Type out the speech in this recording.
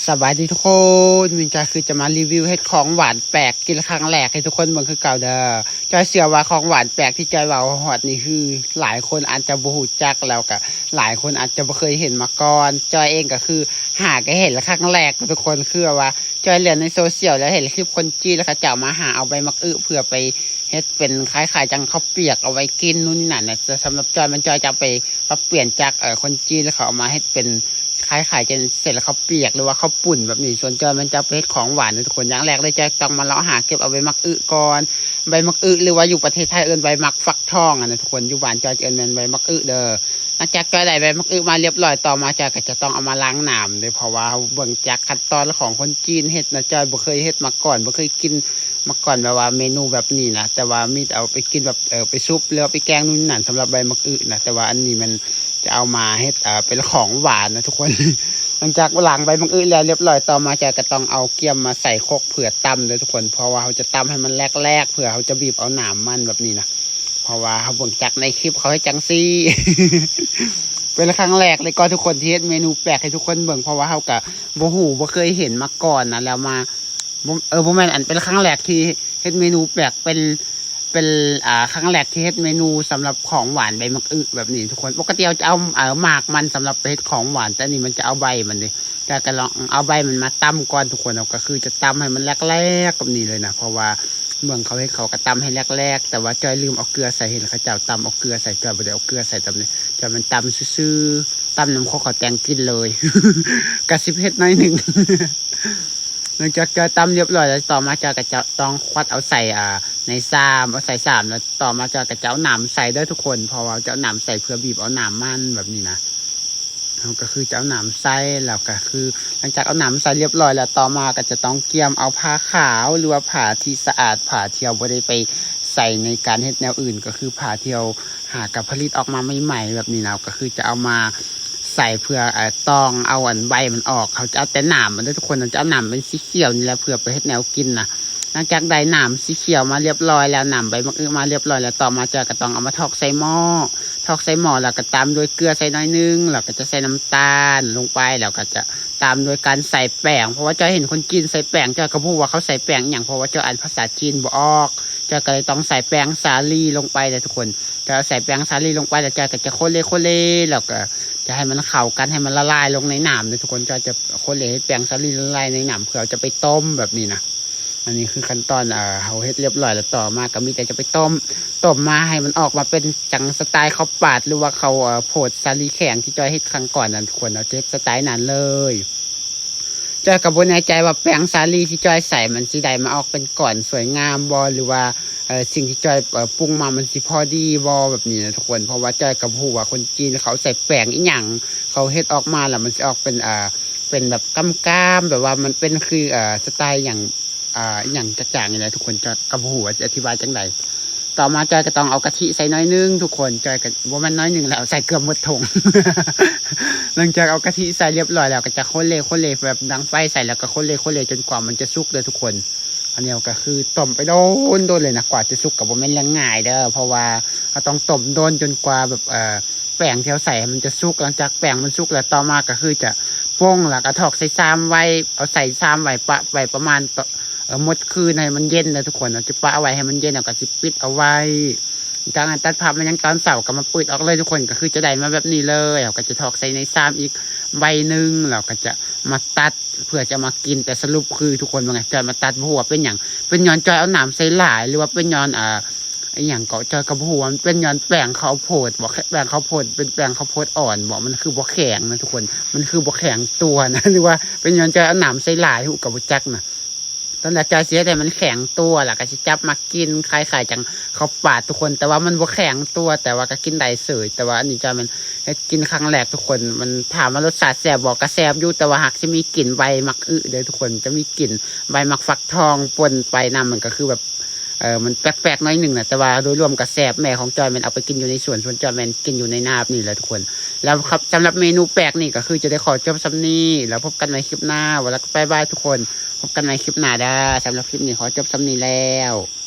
ສະບາຍດີທຸກຄົນ, ມື້ນີ້ຈອຍຄືຈະມາຣີວິວເຮັດຂອງຫວານແປກກິນຄັ້ງແລກໃຫ້ທຸກຄົນເບິ່ງຄືເກົ່າເດີ. ຈອຍເຊື່ອວ່າຂອງຫວານແປກທີ່ຈອຍເວົ້າຮອດນີ້ ຄືຫຼາຍຄົນອາດຈະບໍ່ຮູ້ຈັກ ແລ້ວກະຫຼາຍຄົນອາດຈະບໍ່ເຄີຍເຫັນມາກ່ອນ. ຈອຍເອງກະຄືຫາກະເຫັນຄັ້ງແລກທຸກຄົນ, ຄືແບບວ່າຈອຍເລື່ອນໃນໂຊຊຽວ ແລ້ວເຫັນຄລິບຄົນຈີນ ແລ້ວເຂົາເຈົ້າມາຫາເອົາໃບໝາກອຶເພື່ອໄປ ເຮັດເປັນຄ້າຍໆຈັ່ງເຂົ້າປຽກເອົາໄວ້ກິນ ນູ່ນນີ້ນັ້ນນະ. ແຕ່ສຳລັບຈອຍ ມັນ ຈອຍຈະເອົາໄປປັບປ່ຽນຈາກ ເອີ ຄົນຈີນ ແລ້ວເຂົາເອົາມາເຮັດເປັນຄ້າຍໆຈັ່ງເຊັ່ນເຂົ້າປຽກ ຫຼືວ່າເຂົ້າປຸ້ນແບບນີ້. ສ່ວນຈອຍມັນຈະເອົາໄປເຮັດຂອງຫວານນະທຸກຄົນ. ຢ່າງແລກເລີຍ ຈອຍຕ້ອງມາເລາະຫາເກັບເອົາໃບໝາກອຶກ່ອນ. ໃບໝາກອຶ ຫຼືວ່າຢູ່ປະເທດໄທເອີ້ນໃບໝາກຟັກທອງຫັ້ນນະທຸກຄົນ, ຢູ່ບ້ານຈອຍຈະເອີ້ນແມ່ນໃບໝາກອຶເດີ. ຫຼັງຈາກຈອຍໄດ້ໃບໝາກອຶມາລຽບຮ້ອຍ ຕໍ່ມາຈອຍກໍຈະຕ້ອງເອົາມາລ້າງນ້ຳເດີ, ເພາະວ່າເຮົາເບິ່ງຈາກຂັ້ນຕອນຂອງຄົນຈີນເຮັດນະ, ຈອຍບໍ່ເຄີຍເຮັດມາກ່ອນ ບໍ່ເຄີຍກິນ ມາກ່ອນ ແບບວ່າເມນູແບບນີ້ນະ, ແຕ່ວ່າມີແຕ່ເອົາໄປກິນແບບ ເອີ ໄປຊຸບ ຫຼືວ່າໄປແກງ ນູ່ນນີ້ນັ້ນ ສຳລັບໃບໝາກອຶນະ. ແຕ່ວ່າອັນນີ້ມັນຈະເອົາມາເຮັດ ເອີ ເປັນຂອງຫວານນະທຸກຄົນ. ຫຼັງຈາກລ້າງໃບໝາກອຶແລ້ວລຽບຮ້ອຍ ຕໍ່ມາຈອຍກໍຕ້ອງເອົາກ້ຽມມາໃສ່ຄົກເພື່ອຕຳເດີທຸກຄົນ, ເພາະວ່າເຮົາຈະຕຳໃຫ້ມັນແຫຼກໆ ເພື່ອເຮົາຈະບີບເອົານ້ຳມັນແບບນີ້ນະ. ເພາະວ່າເຮົາເບິ່ງຈາກໃນຄລິບເຂົາເຮັດຈັ່ງຊີ້ ເປັນຄັ້ງແລກເລີຍກໍທຸກຄົນ ທີ່ເຮັດເມນູແປກໃຫ້ທຸກຄົນເບິ່ງ, ເພາະວ່າເຮົາກໍບໍ່ຮູ້ ບໍ່ເຄີຍເຫັນມາກ່ອນນະ. ແລ້ວມາ ບໍ່ ເອີ ບໍ່ແມ່ນ ອັນ ເປັນຄັ້ງແລກທີ່ເຮັດເມນູແປກ ເປັນ ເປັນ ອ່າ ຄັ້ງແລກທີ່ເຮັດເມນູສຳລັບຂອງຫວານໃບໝາກອຶແບບນີ້ທຸກຄົນ. ປົກກະຕິເຮົາຈະເອົາ ເອີ ໝາກມັນສຳລັບໄປເຮັດຂອງຫວານ, ແຕ່ອັນນີ້ມັນຈະເອົາໃບມັນເດ້. ຈອຍກໍລອງເອົາໃບມັນມາຕຳກ່ອນທຸກຄົນ, ເຮົາກໍຄືຈະຕຳໃຫ້ມັນແຫຼກໆແບບນີ້ເລີຍນະ, ເພາະວ່າເບິ່ງເຂົາເຮັດ ເຂົາກໍຕຳໃຫ້ແຫຼກໆ ແຕ່ວ່າຈອຍລືມເອົາເກືອໃສ່, ເຫັນເຂົາເຈົ້າຕຳເອົາເກືອໃສ່ ຈອຍບໍ່ໄດ້ເອົາເກືອໃສ່. ຕຳນີ້ຈອຍມັນຕຳຊື່ໆ ຕຳນຳຄົກເຂົ້າແຕ່ງກິນເລີຍ ກະຊິເຜັດໜ້ອຍໜຶ່ງ. ຫຼັງຈາກຈອຍຕຳລຽບຮ້ອຍແລ້ວ ຕໍ່ມາຈອຍກໍຈະຕ້ອງຄວັດເອົາໃສ່ ອ່າ ໃນຊາມ ເອົາໃສ່ຊາມ ແລ້ວຕໍ່ມາຈອຍກໍຈະເອົານ້ຳໃສ່ເດີທຸກຄົນ, ເພາະວ່າຈະເອົານ້ຳໃສ່ເພື່ອບີບເອົານ້ຳມັນແບບນີ້ນະ. ເຮົາກໍຄືຈະເອົານ້ຳໃສ່ ແລ້ວກໍຄື ຫຼັງຈາກເອົານ້ຳໃສ່ລຽບຮ້ອຍແລ້ວ ຕໍ່ມາກໍຈະຕ້ອງກຽມເອົາຜ້າຂາວ ຫຼືວ່າຜ້າທີ່ສະອາດ ຜ້າທີ່ເຮົາບໍ່ໄດ້ໄປໃສ່ໃນການເຮັດແນວອື່ນ, ກໍຄືຜ້າທີ່ເຮົາຫາກໍຜະລິດອອກມາໃໝ່ໆແບບນີ້ນະ, ກໍຄືຈະເອົາມາ ໃສ່ເພື່ອ ເອີ ຕ້ອງເອົາອັນໃບມັນອອກ. ເຮົາຈະເອົາແຕ່ໜາມມັນເດີທຸກຄົນ, ເຮົາຈະເອົາໜາມເປັນສີຂຽວນີ້ແຫຼະ ເພື່ອໄປເຮັດແນວກິນນະ. ຫຼັງຈາກໄດ້ໜາມສີຂຽວມາລຽບຮ້ອຍແລ້ວ, ໜາມໃບໝາກອຶມາລຽບຮ້ອຍແລ້ວ, ຕໍ່ມາຈອຍກໍຕ້ອງເອົາມາຖອກໃສ່ໝໍ້, ຖອກໃສ່ໝໍ້ແລ້ວກໍຕາມດ້ວຍເກືອໃສ່ໜ້ອຍໜຶ່ງ, ແລ້ວກໍຈະໃສ່ນ້ຳຕານລົງໄປ, ແລ້ວກໍຈະຕາມດ້ວຍການໃສ່ແປ້ງ, ເພາະວ່າຈອຍເຫັນຄົນຈີນໃສ່ແປ້ງ, ຈອຍກໍບໍ່ຮູ້ວ່າເຂົາໃສ່ແປ້ງອີ່ຫຍັງ, ເພາະວ່າຈອຍອ່ານພາສາຈີນບໍ່ອອກ. ຈອຍກໍເລີຍຕ້ອງໃສ່ແປ້ງສາລີລົງໄປເດີທຸກຄົນ. ຈອຍໃສ່ແປ້ງສາລີລົງໄປແລ້ວ ຈອຍກໍຈະໂຄເລໂຄເລ ແລ້ວກໍຈະໃຫ້ມັນເຂົ້າກັນ ໃຫ້ມັນລະລາຍລົງໃນນ້ຳເດີທຸກຄົນ. ຈອຍຈະໂຄເລໃຫ້ແປ້ງສາລີລະລາຍໃນນ້ຳ ເພື່ອເຮົາຈະໄປຕົ້ມແບບນີ້ນະ. ອັນນີ້ຄືຂັ້ນຕອນ ເອີ ເຮົາເຮັດລຽບຮ້ອຍແລ້ວ ຕໍ່ມາກໍມີແຕ່ຈະໄປຕົ້ມ, ຕົ້ມມາໃຫ້ມັນອອກມາເປັນຈັ່ງສະຕາຍເຂົ້າປາດ ຫຼືວ່າເຂົ້າ ເອີ ໂພດສາລີແຂງທີ່ຈອຍເຮັດຄັ້ງກ່ອນນັ້ນທຸກຄົນ, ເຮົາຈະເຮັດສະຕາຍນັ້ນເລີຍ. ຈອຍກໍບໍ່ແນ່ໃຈວ່າແປ້ງສາລີທີ່ຈອຍໃສ່ມັນຊິໄດ້ມາອອກເປັນກ້ອນສວຍງາມບໍ່ ຫຼືວ່າ ເອີ ສິ່ງທີ່ຈອຍ ເອີ ປຸງມາມັນຊິພໍດີບໍ່ ແບບນີ້ນະທຸກຄົນ. ເພາະວ່າຈອຍກໍບໍ່ຮູ້ວ່າຄົນຈີນເຂົາໃສ່ແປ້ງອີ່ຫຍັງ ເຂົາເຮັດອອກມາແລ້ວມັນຊິອອກເປັນ ເອີ ເປັນແບບກ້າມໆ ແບບວ່າມັນເປັນຄື ເອີ ສະຕາຍຫຍັງ ອ່າ ອີ່ຫຍັງຈັກຢ່າງນີ້ແຫຼະທຸກຄົນ, ຈອຍກໍບໍ່ຮູ້ວ່າຈະອະທິບາຍຈັ່ງໃດ. ຕໍ່ມາຈອຍກໍຕ້ອງເອົາກະທິໃສ່ໜ້ອຍໜຶ່ງທຸກຄົນ, ຈອຍກໍບໍ່ແມ່ນໜ້ອຍໜຶ່ງແຫຼະ ເອົາໃສ່ເກືອບໝົດຖົງ. ຫຼັງຈາກເອົາກະທິໃສ່ລຽບຮ້ອຍແລ້ວ ກໍຈະໂຄເລໂຄເລແບບດັງໄຟໃສ່ ແລ້ວກໍໂຄເລໂຄເລຈົນກວ່າມັນຈະສຸກເດີທຸກຄົນ. ອັນນີ້ກໍຄືຕົ້ມໄປໂດນໆເລີຍນະ, ກວ່າຈະສຸກກໍບໍ່ແມ່ນເລື່ອງງ່າຍເດີ, ເພາະວ່າເຮົາຕ້ອງຕົ້ມໂດນຈົນກວ່າແບບ ເອີ ແປ້ງທີ່ເຮົາໃສ່ມັນຈະສຸກ. ຫຼັງຈາກແປ້ງມັນສຸກແລ້ວ ຕໍ່ມາກໍຄືຈະປົງ ແລ້ວກໍຖອກໃສ່ຊາມໄວ້, ເອົາໃສ່ຊາມໄວ້ ປະໄວ້ປະມານ ເອີ ໝົດຄືນໃຫ້ມັນເຢັນນະທຸກຄົນ, ເຮົາຈະປະເອົາໄວ້ໃຫ້ມັນເຢັນ ແລ້ວກໍຊິປິດເອົາໄວ້. ຈາກນັ້ນຕັດພາບມາຍັງຕອນເຊົ້າ ກໍມາເປີດອອກເລີຍທຸກຄົນ, ກໍຄືຈະໄດ້ມາແບບນີ້ເລີຍ. ເຮົາກໍຈະຖອກໃສ່ໃນຊາມອີກໃບໜຶ່ງ ແລ້ວກໍຈະມາຕັດ ເພື່ອຈະມາກິນ. ແຕ່ສະຫຼຸບຄືທຸກຄົນວ່າໄງ ຈອຍມາຕັດ ບໍ່ຮູ້ວ່າເປັນຫຍັງ, ເປັນຍ້ອນຈອຍເອົານ້ຳໃສ່ຫຼາຍ ຫຼືວ່າເປັນຍ້ອນ ອ່າ ອີ່ຫຍັງກໍ ຈອຍກໍບໍ່ຮູ້ວ່າມັນເປັນຍ້ອນແປ້ງເຂົ້າໂພດບໍ່, ແປ້ງເຂົ້າໂພດເປັນແປ້ງເຂົ້າໂພດອ່ອນບໍ່, ມັນຄືບໍ່ແຂງນະທຸກຄົນ, ມັນຄືບໍ່ແຂງຕົວນະ ຫຼືວ່າເປັນຍ້ອນຈອຍເອົານ້ຳໃສ່ຫຼາຍ ຮູ້ກໍບໍ່ຈັກນະ. ຕອນແລກຈອຍຊິເຮັດໃຫ້ມັນແຂງຕົວ ແລ້ວກໍຊິຈັບມາກິນ ຄ້າຍໆຈັ່ງເຂົ້າປາດທຸກຄົນ, ແຕ່ວ່າມັນບໍ່ແຂງຕົວ ແຕ່ວ່າກໍກິນໄດ້ເສີຍ. ແຕ່ວ່າອັນນີ້ຈອຍມັນເຮັດກິນຄັ້ງແລກທຸກຄົນ, ມັນຖາມວ່າລົດຊາດແຊບບໍ່ ກໍແຊບຢູ່, ແຕ່ວ່າຫາກຊິມີກິ່ນໃບໝາກອຶເດີທຸກຄົນ, ຈະມີກິ່ນໃບໝາກຟັກທອງປົນໄປນຳ, ມັນກໍຄືແບບ ເອີ ມັນແປກໆໜ້ອຍໜຶ່ງນະ, ແຕ່ວ່າໂດຍລວມກໍແຊບ. ແມ່ຂອງຈອຍແມ່ນເອົາໄປກິນຢູ່ໃນສວນ, ສ່ວນຈອຍແມ່ນກິນຢູ່ໃນນາແບບນີ້ແຫຼະທຸກຄົນ. ແລ້ວຄັບ ສຳລັບເມນູແປກນີ້ກໍຄືຈະໄດ້ຂໍຈົບສ່ຳນີ້, ແລ້ວພົບກັນໃໝ່ຄລິບໜ້າ. ວ່າແລ້ວກໍບາຍບາຍທຸກຄົນ, ພົບກັນໃໝ່ຄລິບໜ້າເດີ. ສຳລັບຄລິບນີ້ຂໍຈົບສ່ຳນີ້ແລ້ວ.